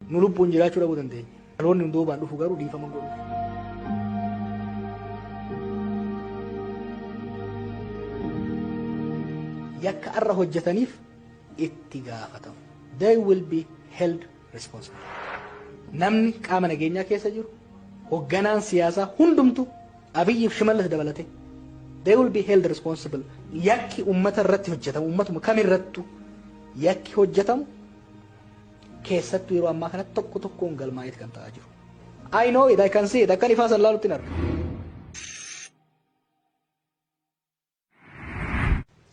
Nu lubbuun jiraachuu dhabuu dandeenya. Dhaloonni duubaan dhufu garuu dhiifama godhu. Yakka arra hojjetaniif itti gaafatamu. They will be held responsible. Namni qaama nageenyaa keessa jiru, hogganaan siyaasaa hundumtu, Abiyyiif Shimallis dabalate, they will be held responsible. Yakki ummata irratti hojjetamu, ummatuma kamirrattu yakki hojjetamu, keessattuu yeroo ammaa kanatti tokko tokkoon galmaa'eet kan ta'aa jiru. I know it, I can see it, akkan ifaa san laalutti hin arga.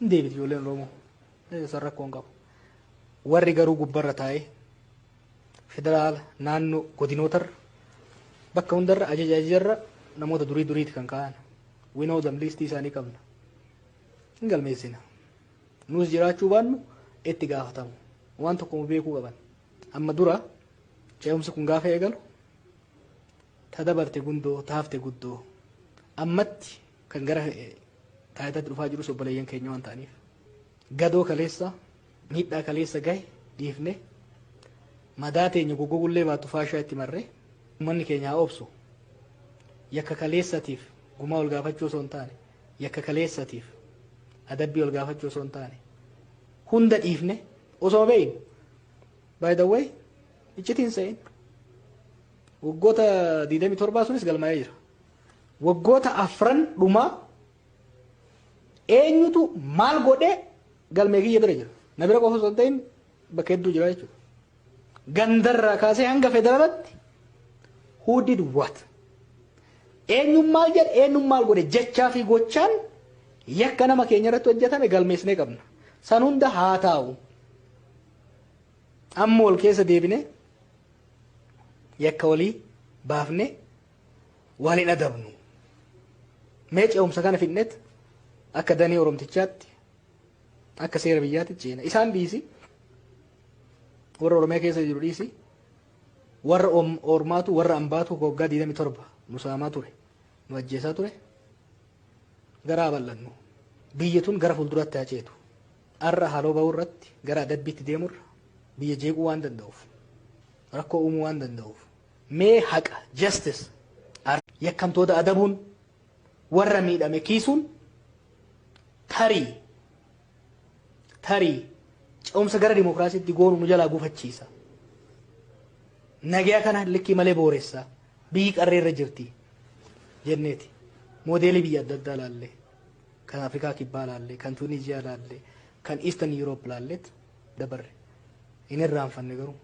Hin deebiti ijoolleen Oromoo. San rakkoo hin qabu. Warri garuu gubbarra taa'ee federaala, naannoo, godinootarra, bakka hundarra ajaja ajajarra namoota durii duriiti kan ka'an. We know them, listii isaanii qabna. Hin galmeessina. Nus jiraachuu baannu itti gaafatamu. Waan tokko beekuu qaban. Amma dura ce'umsi kun gaafa eegalu, ta dabarte gundoo taafte guddoo, ammatti kan gara taayitaatti dhufaa jirus obboleeyyan keenya waan ta'aniif, gadoo kaleessa, miidhaa kaleessa gahe dhiifne, madaa teenya goggogullee baatu faashaa itti marree, uummanni keenya haa obsu. Yakka kaleessatiif gumaa ol gaafachuu osoo hin taane, yakka kaleessatiif adabbii ol gaafachuu osoo hin taane, hunda dhiifne osoo beeynu. By the way, iccitiin sa'in waggoota 27 sunis galmaa'ee jira. Waggoota afran dhumaa eenyutu maal godhee galmee kiyya bira jira. Na bira qofa osoo hin ta'in bakka hedduu jira jechuudha. Gandarraa kaasee hanga federaalatti, who did what? Eenyuun maal jedhe, eenyuun maal godhe, jechaa fi gochaan yakka nama keenya irratti hojjetame galmeessinee qabna. San hunda haa taa'u. Amma wal keessa deebine yakka walii baafne waliin adabnu. Mee ce'umsa kana fidnet akka danee Oromtichaatti, akka seera biyyaatti ceena. Isaan dhiisi, warra Oromiyaa keessa jiru dhiisi, warra ormaatu, warra ambaatu waggaa 27 nu saamaa ture, nu ajjeesaa ture, garaa bal'annu. Biyyi tun gara fuulduraatti haa ceetu. Arra haaloo bahuu irratti gara adabbiitti deemurra biyya jeequu waan danda'uuf, rakkoo uumuu waan danda'uuf, mee haqa, justice, yakkamtoota adabuun, warra miidhame kiisuun, tarii ce'umsa gara dimokiraasiitti goonu nu jalaa gufachiisa. Nagaa kana likkii malee booressa. Biyyi qarree irra jirti jenneeti. Moodeelii biyya adda addaa laallee, kan Afrikaa Kibbaa laallee, kan Tuniziyaa laallee, kan Eastern Europe laalleet dabarre. Hin irraanfanne garuu.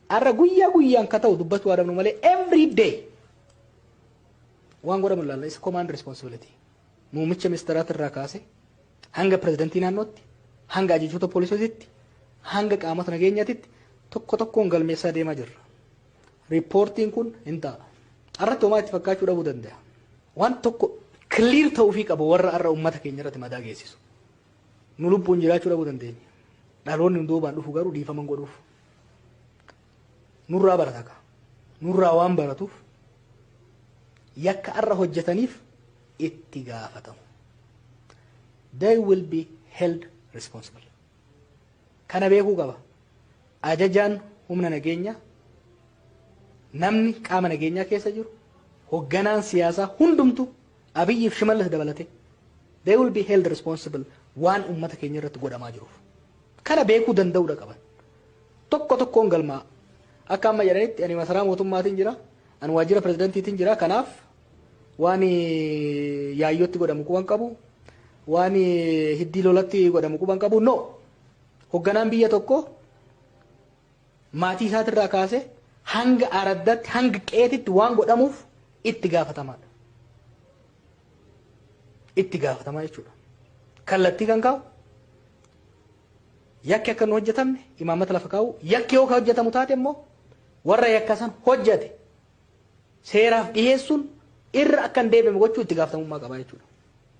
Har'a guyyaa guyyaan ka ta'u dubbatu adabnu malee, every day waan godhamu laalla, isa command responsibility. Muummicha ministeeraati irraa kaase hanga pirezidantii naannootti, hanga ajajoota poolisootitti, hanga qaamota nageenyaatitti tokko tokkoon galmeessaa deemaa jirra. Riippoortiin kun hin ta'a. Har'atti homaa itti fakkaachuu dhabuu danda'a. Waan tokko clear ta'uufii qaba warra har'a uummata keenya irratti madaa geessisu. Nu lubbuun jiraachuu dhabuu dandeenya. Dhaloonni duubaan dhufu garuu dhiifama godhuuf. Nurraa barata ka. Nurraa waan baratuuf yakka har'a hojjetaniif itti gaafatamu. They will be held responsible. Kana beekuu qaba. Ajajaan humna nageenyaa, namni qaama nageenyaa keessa jiru, hogganaan siyaasaa hundumtu, Abiyyiif Shimallis dabalate, they will be held responsible waan uummata keenya irratti godhamaa jiruuf. Kana beekuu danda'uudha qaban. Tokko tokkoon galmaa. Akka amma jedhanitti ani masaraa mootummaatiin jira, ani waajjira pirezidantiitiin jira, kanaaf waan Yaayyootti godhamu quban qabu, waan Hiddii Lolatti godhamu quban qabu, no. Hogganaan biyya tokko maatii isaatirraa kaase hanga araddaatti, hanga qeetitti waan godhamuuf itti gaafatamaadha. Itti gaafatamaa jechuudha. Kallattii kan kaa'u, yakki akka hin hojjetamne imaammata lafa kaa'u, yakki yoo ka hojjetamu taate immoo warra yakka san hojjete seeraaf dhiyeessuun irra akka hin deebine gochuu itti gaafatamummaa qaba jechuudha.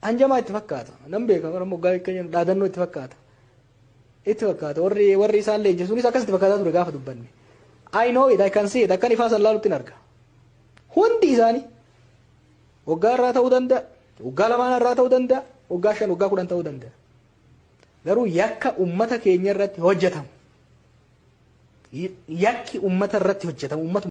Hanjamaa itti fakkaata. Nan beeka, bara moggaa keenya dhaadannoo itti fakkaata. Itti fakkaata. Warri isaan leenjisuunis akkas itti fakkaataa ture gaafa dubbanne. I know it, I can see it. Akkan ifaa san laalutti hin arga. Hundi isaanii waggaa irraa ta'uu danda'a, waggaa lamaan irraa ta'uu danda'a, waggaa 5, waggaa 10 ta'uu danda'a. Garuu yakka uummata keenya irratti hojjetamu, Yakki uummata irratti hojjetamu uummata